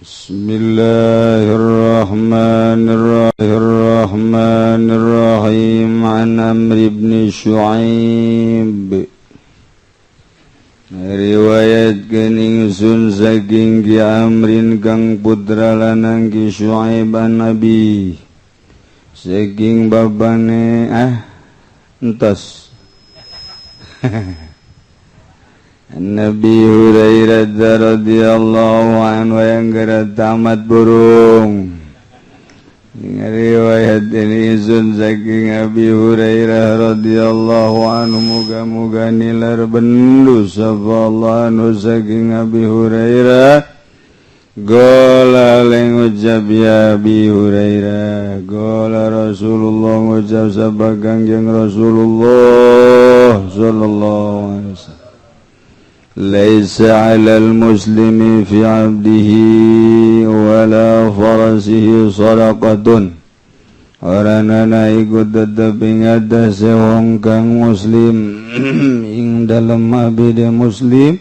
Bismillahirrahmanirrahim. An Amr ibn Shu'aib, riwayatkeun ingsun saking Ki Amrin kang putra lanang Ki Shu'aib, an Nabi saking babane. Ah, entos. Nabi Hurairah radhiyallahu anhu yang geura tamat burung. Riwayat ini ingsun saking Abi Hurairah radhiyallahu anhu, muga-muga nilar bendu sapa Allah anhu saking Abi Hurairah. Gola ngucap ya Abi Hurairah, gola Rasulullah, ngucap sapa Kangjeng Rasulullah sallallahu alaihi wasallam, "Laisa 'alal muslimi fi 'abdihi wala farasihi sadaqatun." Ora nana iku tetep ing atase wong kang muslim, ing dalem abide muslim,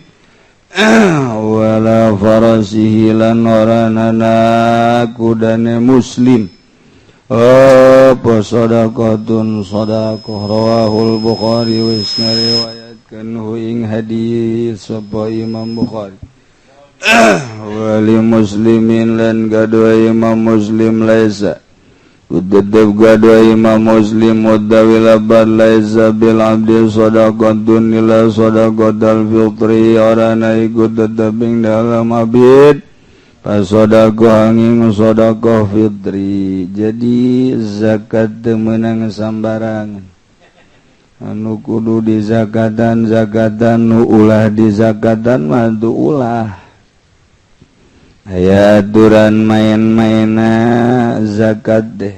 wala farasihi lan ora nana kudane muslim, apa sadaqatun sadaqah. Rawahul Bukhari, wis ngariwayatkeun hu ing hadis sapa Imam Bukhari. Wali muslimin lan gaduh Imam Muslim, laisa tetep gaduh Imam Muslim mudawi labar laisa bil abdi sadaqatun illa sadaqatal fitri, ora iku tetep ing dalam abid pasodakoh angin sodakoh fitri. Jadi zakat teu meunang sambarangan. Anu kudu dizakatan zakatan, nu ulah dizakatan mah ulah. Aya aturan main-maina zakat deh.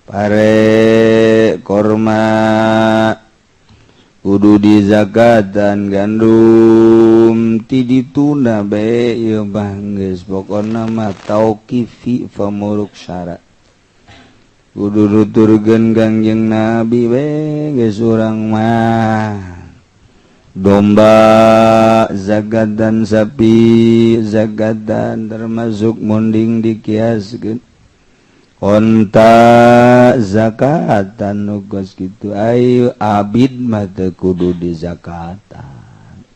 Pare, korma kudu dizakatan, gandum ti dituna bae ieu mah geus pokona mah tauqifi famuruk syarat kudu nuturkeun Kangjeng Nabi we geus urang mah. Domba zakatan, sapi zakatan, termasuk munding dikiaskeun, onta zakatan, nu kos kitu. Ayo, abid mah teu kudu dizakatan,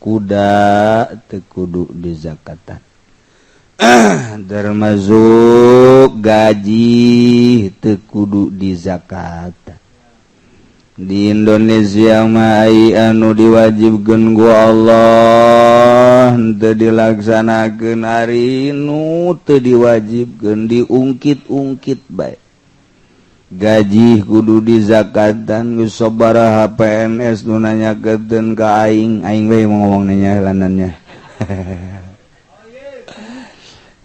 kuda teu kudu dizakatan, termasuk gaji teu kudu dizakatan. Di Indonesia mah anu diwajibkeun ku Allah teu dilaksanakeun, ari nu teu diwajibkeun diungkit-ungkit bae. Gaji kudu dizakatan. Geus sabaraha PNS nu nanyakeun ka aing, aing we ngomong nanya lanannya.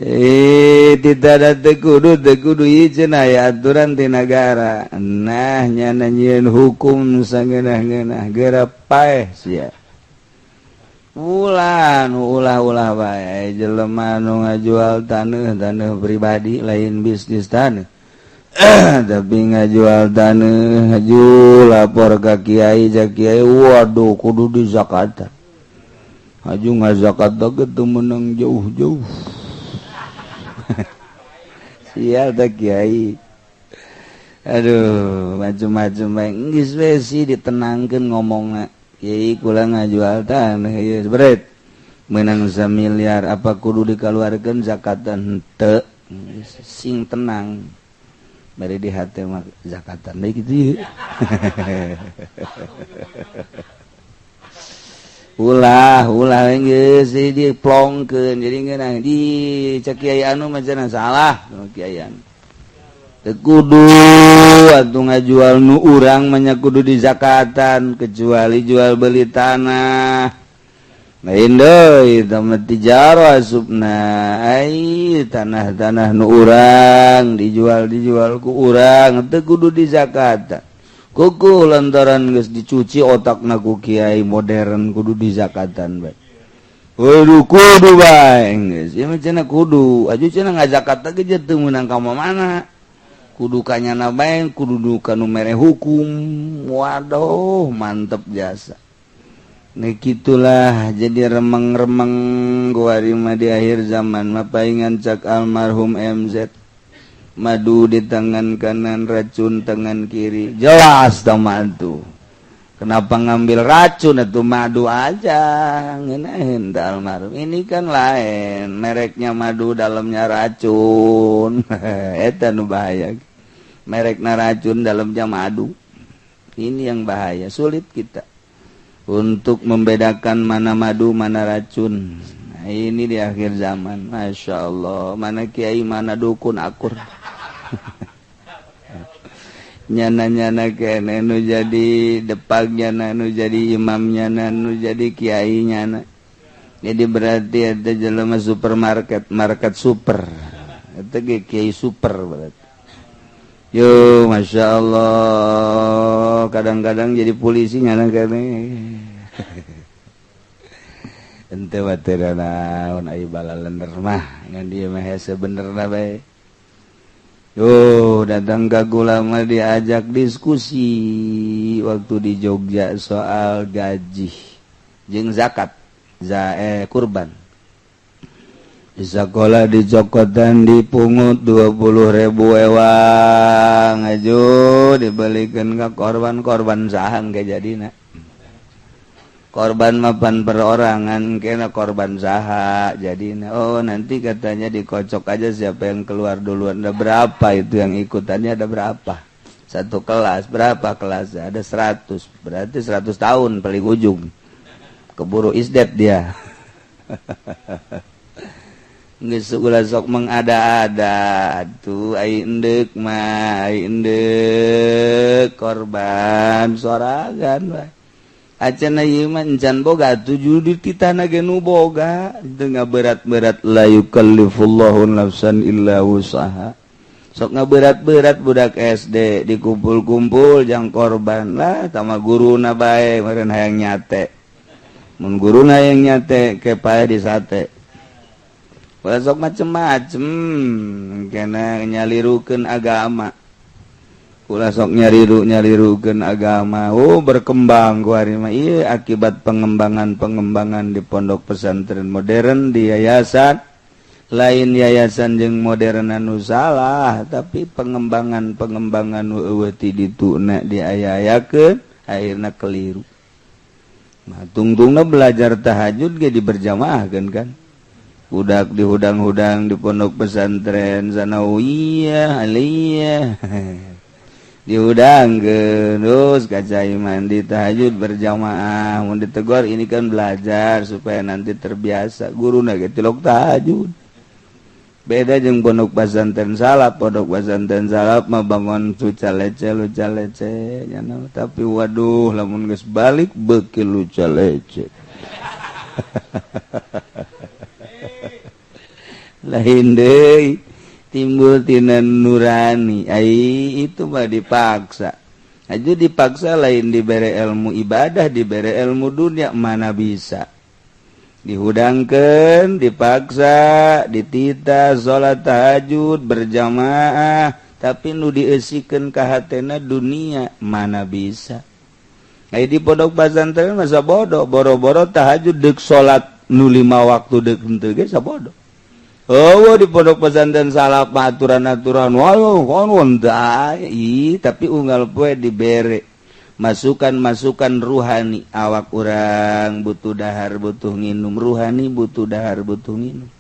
Eh, tidak ada, teu kudu, teu kudu ieu cenah, aya aturan di negara. Nah, nyana nyieun hukum sangeunah-ngeunah geura paeh sia. Ulah nu ulah-ulah bae. Jelema nu ngajual taneuh, taneuh pribadi, lain bisnis taneuh, tapi ngajual taneuh haju lapor ka kiai, ja kiai, waduh, kudu dizakatan. Haju ngazakat ge teu meunang jauh-jauh. Sial tak kiai. Aduh, macem-macem bae. Geus we sih ditenangkeun ngomongna. Kiai, kula ngajual tanah ieu bret. Menang miliar, apa kudu dikeluarkan zakatan henteu? Sing tenang. Bari di hati mah zakatan deui kitu. Ulah ulah geus diplongkeun jadi ngeunah di cek kiai anu mah cenah salah kiai anu. Teu kudu atuh ngajual nu urang mah nya kudu dizakatan, kecuali jual beli tanah. Lain deui eta mah tijarah asupna. Ai tanah-tanah nu urang dijual dijual ku urang teu kudu dizakatan. Kuku lantaran geus dicuci otakna ku kiai modern kudu dizakatan bae. Waduh, kudu bae geus. Ieu mah cenah kudu. Aju cenah ngazakat ge teu meunang ka mana. Kudu kanyana bae, kudu ka nu mere hukum. Waduh, mantep jasa. Nah, gitulah, jadi remeng-remeng kuari mah di akhir zaman mah. Paingan cak almarhum MZ, madu di tangan kanan, racun tangan kiri. Jelas sama tuh, kenapa ngambil racun atau madu aja ngenahin almarhum. Ini kan lain mereknya, madu dalamnya racun. Eta nu bahaya, merekna racun, dalamnya madu. Ini yang bahaya, sulit kita untuk membedakan mana madu, mana racun. Nah, ini di akhir zaman, masya Allah, mana kiai, mana dukun akur. Nyana-nyana kene nu jadi depak, nyana nu jadi imam, nyana nu jadi kiai nyana. Jadi berarti ada jelema supermarket, market super. Itu kiai super berarti. Yo, masya Allah, kadang-kadang jadi polisi nyana kene. Ente watera naon ai balalender mah, ngan dia mah hese bener na bae. Yo, datang ke ulama, diajak diskusi waktu di Jogja soal gaji jeung zakat, kurban. Di sekolah dicokotan, dipungut 20.000 ewang aju dibelikan ke korban. Korban sahang ke jadina? Korban mapan perorangan kena, korban saha jadi? Oh, nanti katanya dikocok aja siapa yang keluar duluan. Ada berapa itu yang ikutannya, ada berapa satu kelas? Berapa kelas? Ada 100, berarti 100 tahun paling ujung keburu isdet dia. Geus ulah sok mengada-ada tuh. Ai endek mah, ai endek korban sorangan bae. Acan ieu mah encan boga tujuh di titana ge nu boga teu ngaberat-berat. La yukallifullahu nafsan illa wusaha. Sok ngaberat-berat, budak SD dikumpul-kumpul jang korban lah, tama guruna bae meureun hayang nyate. Mun guruna hayang nyate, kepae di sate. Sok macem-macem kena nyalirukeun agama. Ulah sok nyariru nyalirukeun agama. Oh, berkembang kuari mah ieu akibat pengembangan-pengembangan di pondok pesantren modern, di yayasan. Lain yayasan jeung modern anu salah, tapi pengembangan-pengembangan nu eueuh ti dituna diaya-ayakeun, akhirna keliru. Nah, tungtungna belajar tahajud ge diberjamaahkeun kan. Budak dihudang-hudang di pondok pesantren sanawiyah, aliyah, dihudang terus kaca mandi tahajud berjamaah. Mau ditegur, ini kan belajar supaya nanti terbiasa. Guru ge tilok tahajud. Beda jeung pondok pesantren salaf. Pondok pesantren salaf mah bangun luca lece luca lece nyana, tapi waduh, lamun geus balik beuki luca lece. Lain deui, timbul tina nurani. Ai itu mah dipaksa aja, dipaksa, lain dibere ilmu ibadah, dibere ilmu dunia. Mana bisa? Dihudangkan, dipaksa, ditita salat tahajud berjamaah, tapi nu diesikeun ka hatena dunia. Mana bisa? Ai di pondok pesantren masa bodoh, boro-boro tahajud, deuk salat nu lima waktu deuk henteu ge sabodoh. Oh, di pondok pesantren salah aturan-aturan, waduh, konon ih, tapi unggal poe dibere masukan-masukan ruhani. Awak urang butuh dahar, butuh nginum. Ruhani butuh dahar, butuh nginum.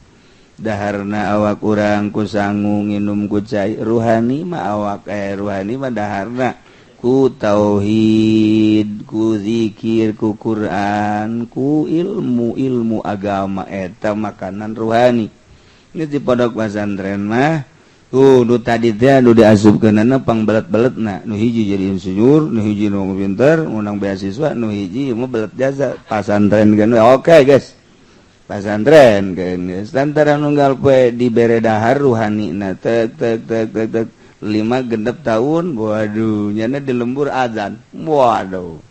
Daharna awak urang ku sangu, nginum ku cai. Ruhani mah awak ruhani mah daharna ku tauhid, ku zikir, ku Quran, ku ilmu ilmu agama. Eta makanan ruhani. Ini di pondok pesantren mah tuh nu tadi teh nu diasupkeunana pang belet-beletna, nu hiji jadi insinyur, nu hiji nu pinter menang beasiswa, nu hiji mah belet jasa pasantren kan. Oke, okay, guys, pasantren kan guys, lantaran unggal poe dibere dahar ruhani na, tek tek tek tek tek, 5 genep tahun, waduh, nyana di lembur azan, waduh,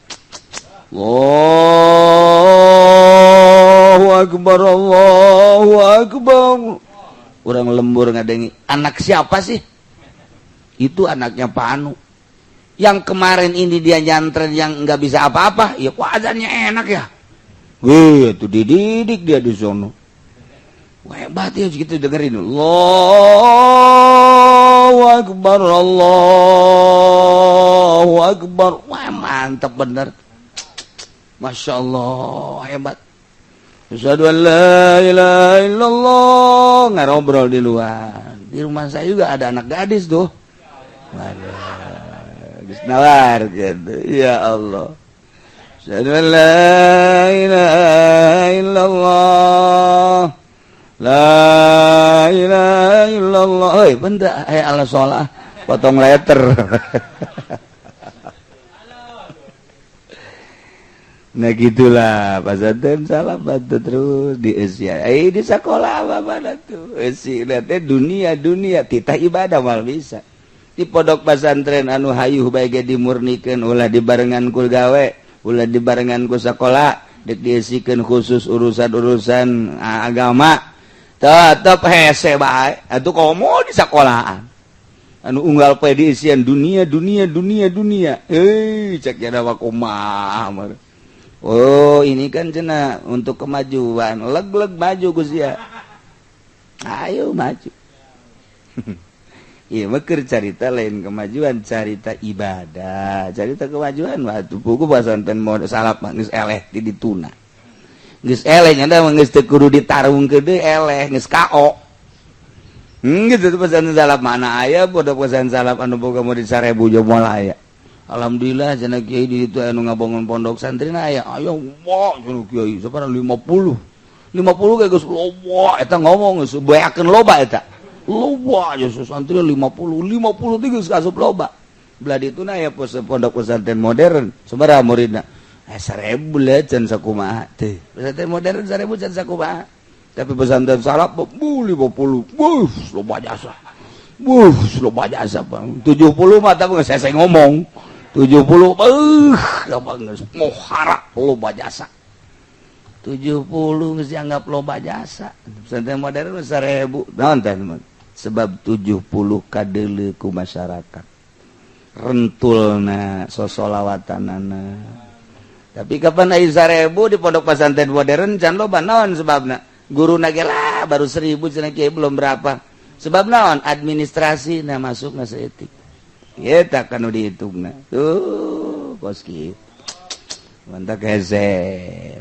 Allahu akbar, Allahu akbar. Orang lembur ngadengi, anak siapa sih itu? Anaknya Pak Anu yang kemarin ini dia nyantren, yang nggak bisa apa-apa ya, kok azannya enak ya. Wih, itu dididik dia di sono. Wah, hebat ya gitu dengerin. Allahu Akbar, Allahu Akbar. Wah, mantap bener. Masya Allah, hebat. Asyhadu an la ilaha illallah. Ngarobrol di luar. Di rumah saya juga ada anak gadis tuh. Waduh, geus nawar gitu. Ya Allah. Asyhadu an la ilaha illallah. La ilaha illallah. Oi, benda aya ala sholah potong letter. Nah gitulah pasantren salah bantu terus di Asia. Di sekolah apa mana tuh? Eusi teh dunia dunia titah ibadah mal bisa. Di pondok pesantren anu hayuh bae ge dimurnikeun ulah dibarengan ku gawe, ulah dibarengan ku sekolah, dek diisikeun khusus urusan-urusan agama. Tetep hese bae atuh komo di sekolahan anu unggal poe diisian dunia dunia dunia dunia. Cek jada kumaha. Oh, ini kan cenah untuk kemajuan, leg-leg maju Gus ya. Ayo maju. Ieu mah keur carita lain kemajuan, carita ibadah, carita kemajuan mah atuh buku pasantren mau salap mah geus eleh di dituna. Geus eleh nya mah geus teu kudu ditarungkeun deui eleh geus KO. Gitu tuh pesantren salaf mana aya pondok pesantren salaf anu boga murid 1000 jeung moal aya. Alhamdulillah cenah kiai di ditu anu ngabangun pondok santrina aya. Ayo wah cenah kiai sabaraha 50. 50 ge geus loba eta ngomong geus beakeun loba eta. Loba geus santri 50, 50 teh geus asup loba. Belah dituna aya pondok pesantren modern sabaraha muridna? 1000 lah can sakumaha teh. Pesantren modern 1000 can sakumaha. Tapi pesantren salaf 50, buh loba jasa. Buh loba jasa bang. 70 mah tapi geus hese ngomong. 70 loba geus mohara loba jasa. 70 geus dianggap loba jasa. Pesantren modern 1000. Naon teh sebab 70 kadeuleu ku masyarakat. Rentulna sosolawatanana. Tapi kapan aya 1000 di pondok pesantren modern can loba naon sebabna? Guru ge lah baru 1000 cenah kiai belum berapa. Sebab naon? Administrasi na masuk na saeutik. Eta kan nu dihitungna. Tuh kos kieu. Mantap hese.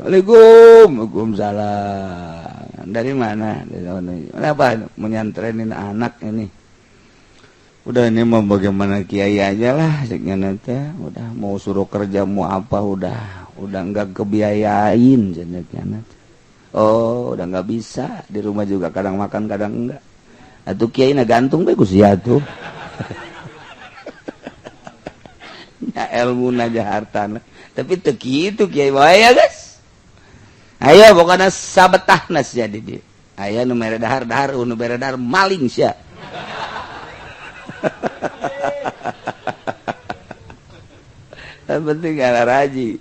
Waalaikum, waalaikumsalam. Dari mana? Dari mana? Apa? Menyantrenin anak ini. Udah ini mau bagaimana kiai aja lah ceknya nanti. Udah mau suruh kerja mau apa udah enggak kebiayain ceknya nanti. Oh, udah nggak bisa di rumah juga kadang makan kadang enggak. Atuh kiai na gantung bae ku sia tuh. Ya ilmu aja hartana. Tapi teu kitu kiai wae ya guys. Ayo pokona sabetahna sia di dieu. Aya nu mere dahar-dahar, nu mere dahar maling sia. Yang penting ala raji.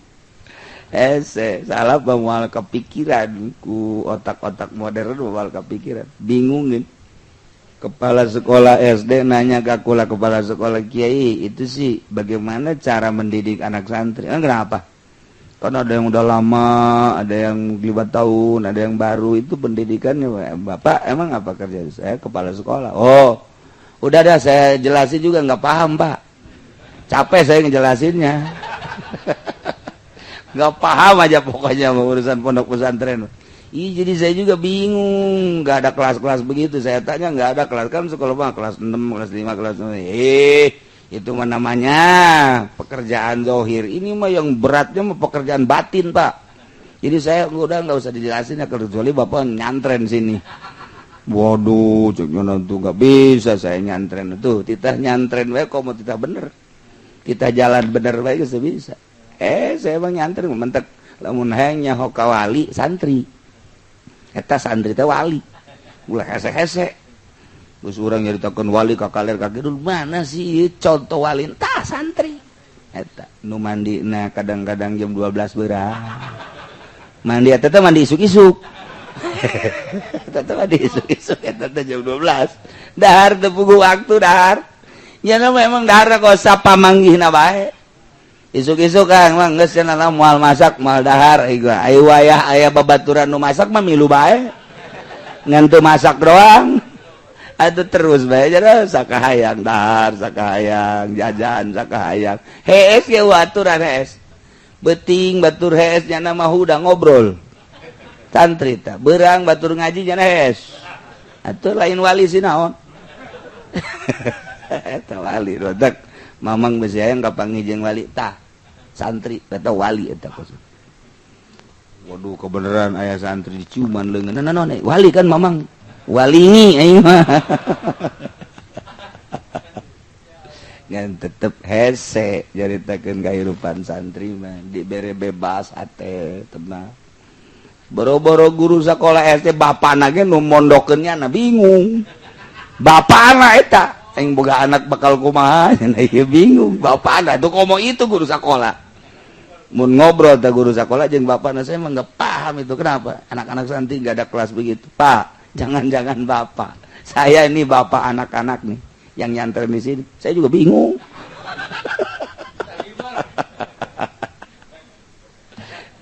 Ese salah moal kepikiran ku otak-otak modern moal kepikiran. Bingungin. Kepala sekolah SD nanya ke aku lah kepala sekolah kiai itu sih bagaimana cara mendidik anak santri. Kenapa? Karena ada yang udah lama, ada yang 5 tahun, ada yang baru. Itu pendidikannya. Bapak emang apa kerja? Saya kepala sekolah. Oh, udah dah saya jelasin juga nggak paham pak. Capek saya ngejelasinnya. Nggak paham aja pokoknya urusan pondok pesantren. Ih, jadi saya juga bingung. Nggak ada kelas-kelas begitu. Saya tanya nggak ada kelas. Kan sekolah mah kelas 6, kelas 5, kelas 6. Itu mah namanya pekerjaan zohir. Ini mah yang beratnya mah pekerjaan batin pak. Jadi saya udah nggak usah dijelasin ya, kecuali bapak nyantren sini. Waduh, ceknya nanti nggak bisa saya nyantren tuh. Titah nyantren wae kok mau titah bener. Titah jalan bener wae geus bisa. Saya emang nyantren mentek lamun hayang nyaho ka wali santri. Eta santri teh wali. Ulah hese-hese. Geus urang nyaritakeun wali ka kaler ka kidul, mana sih contoh wali tah santri. Eta nu mandina kadang-kadang jam 12 beurang. Mandi eta teh mandi isuk-isuk. Eta teh mandi isuk-isuk eta teh jam 12. Dahar teu puguh waktu dahar. Nya memang dahar kok sapamanggihna bae. Isuk-isuk Kang mah geus cenah moal masak moal dahar ayo wayah aya babaturan nu masak mah milu bae. Ngan teu masak doang. Atuh terus bae jadi sakahayang dahar, sakahayang jajan, sakahayang. Hees ge aturan hees. Beuting batur hees nyana mah udah ngobrol. Santri tah beurang batur ngaji nyana hees. Atuh lain wali sih naon. Eta wali rodak mamang besi hayang kapanggih jeung wali tah. Santri eta wali eta kos. Waduh kebenaran aya santri diciuman leungeun naon wali kan mamang. Wali aing mah. Ngan tetep hese nyaritakeun kahirupan santri mah dibere bebas hate tenang. Boro-boro guru sekolah SD bapana ge nu mondokeun nya bingung. Bapana eta aing boga anak bakal kumaha nya ieu bingung. Bapana tuh komo itu guru sekolah. Mun ngobrol teh guru sekolah jeung bapana saya mah enggak paham itu kenapa anak-anak santri enggak ada kelas begitu. Pak, jangan-jangan bapak. Saya ini bapak anak-anak nih yang nyanter di sini. Saya juga bingung.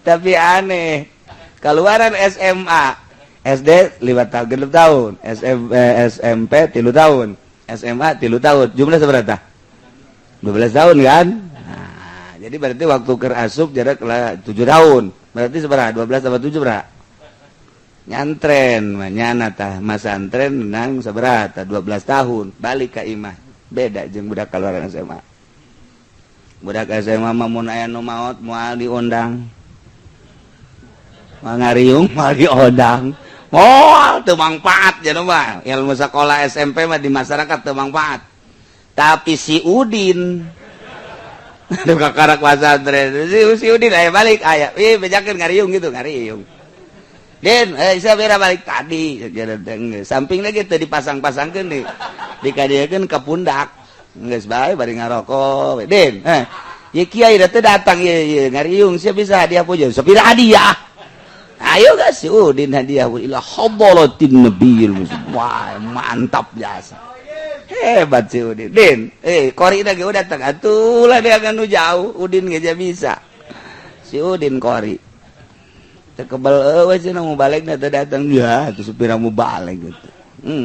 Tapi aneh. Keluaran SMA, SD 5 tahun, 6 tahun, SMP 3 tahun, SMA 3 tahun. Jumlah seberapa? 12 tahun kan? Nah, jadi berarti waktu keur asup jarak 7 tahun. Berarti seberapa? 12 tambah 7 berapa? Nyantren nyana tah masantren nang seberapa 12 tahun balik ka imah beda jeung budak kaluaran SMA. Budak SMA mah mun aya nu maot moal diundang, moal ngariung moal diundang, moal teu mangfaat cenah mah ilmu sekolah SMP mah di masyarakat teu mangfaat. Tapi si Udin nu kakarak pasantren si Udin aya balik aya ih bejakeun ngariung gitu ngariung. Den, saya bera balik tadi, samping lagi teu dipasang-pasangkeun nih, dikadiakeun ka pundak, geus bae bari ngarokok. Den, ye kiai da teu datang ye ye ngariung sia bisa hadiah puja, sapira hadiah. Ayo guys, si Udin hadiah ila hadratin nabiyil wah mantap jasa. Hebat si Udin. Den, kori lagi udah datang atuh lah dia nu jauh, Udin ge bisa. Si Udin kori. Kebel eueuh cenah mau balik teu datang ya atuh supira mau balik gitu.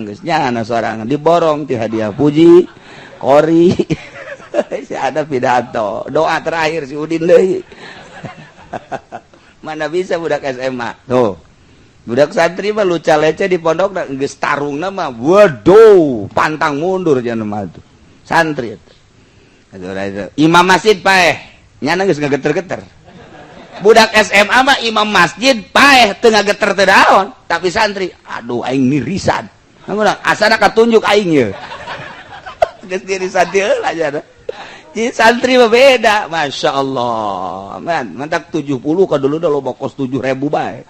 Geus nyana sorangan diborong ti hadiah puji kori. Si ada pidato, doa terakhir si Udin deui. Mana bisa budak SMA. Tuh. Budak santri mah luca lece di pondok geus tarungna mah waduh pantang mundur cenah mah tuh. Santri eta. Imam masjid paeh nyana geus ngageter-geter. Budak SMA mah imam masjid paeh teu ngageter teu daon, tapi santri aduh aing nirisan. Asana katunjuk aing ye. Geus nirisan teu heula nya. Jadi santri mah beda, Masya Allah. Man, mantak 70 ka dulu da loba kos 7.000 bae.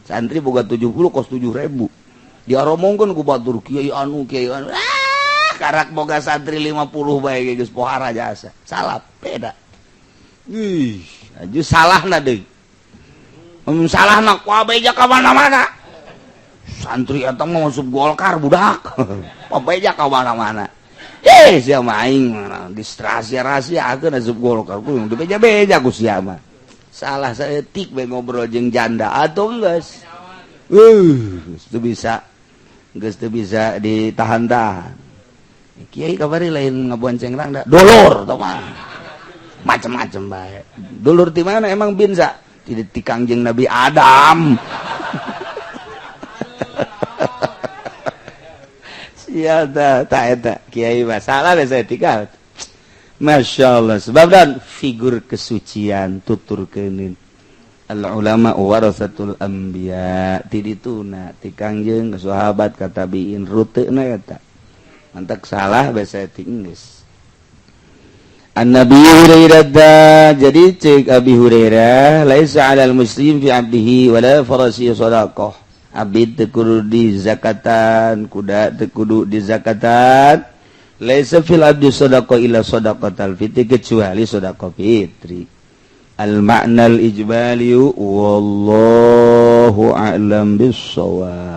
Santri boga 70 kos 7.000. Diaromongkeun ku batur kiai anu kiai anu. Ah, karak boga santri 50 bae geus pohara jasa. Salah, beda. Ih, aju salahna deui. Salahna ku abeja ka mana-mana. Santri eta mah masuk Golkar budak. Abeja ka mana-mana. Eh, sia mah aing distrasia-rasiakeun asup Golkar ku dibeja-beja ku sia mah. Salah saeutik bae ngobrol jeung janda atuh geus. Geus teu bisa. Geus teu bisa ditahan-tahan. Kiai kabari lain ngabonceng rangda, dolor tah mah. Macam-macam bae. Dulur di mana emang binsa? Tidak ti Kangjeng Nabi Adam. Sia ta eta kiai mah salah saya tinggal. Masya Allah. Sebab dan figur kesucian tuturkeun al ulama warasatul anbiya ti dituna ti Kangjeng sahabat ka tabiin rutena eta. Mantak salah bae saya geus. An Nabi Hurairah, jadi cek Abi Hurairah laisa 'alal muslim fi 'abdihi wala farasi sadaqah. Abid teu kudu dizakatan, kuda teu kudu dizakatan. Laisa fil 'abdi sadaqah illa sadaqatal fitri, kecuali sedekah fitri. Al ma'nal ijmali wallahu a'lam bissawab.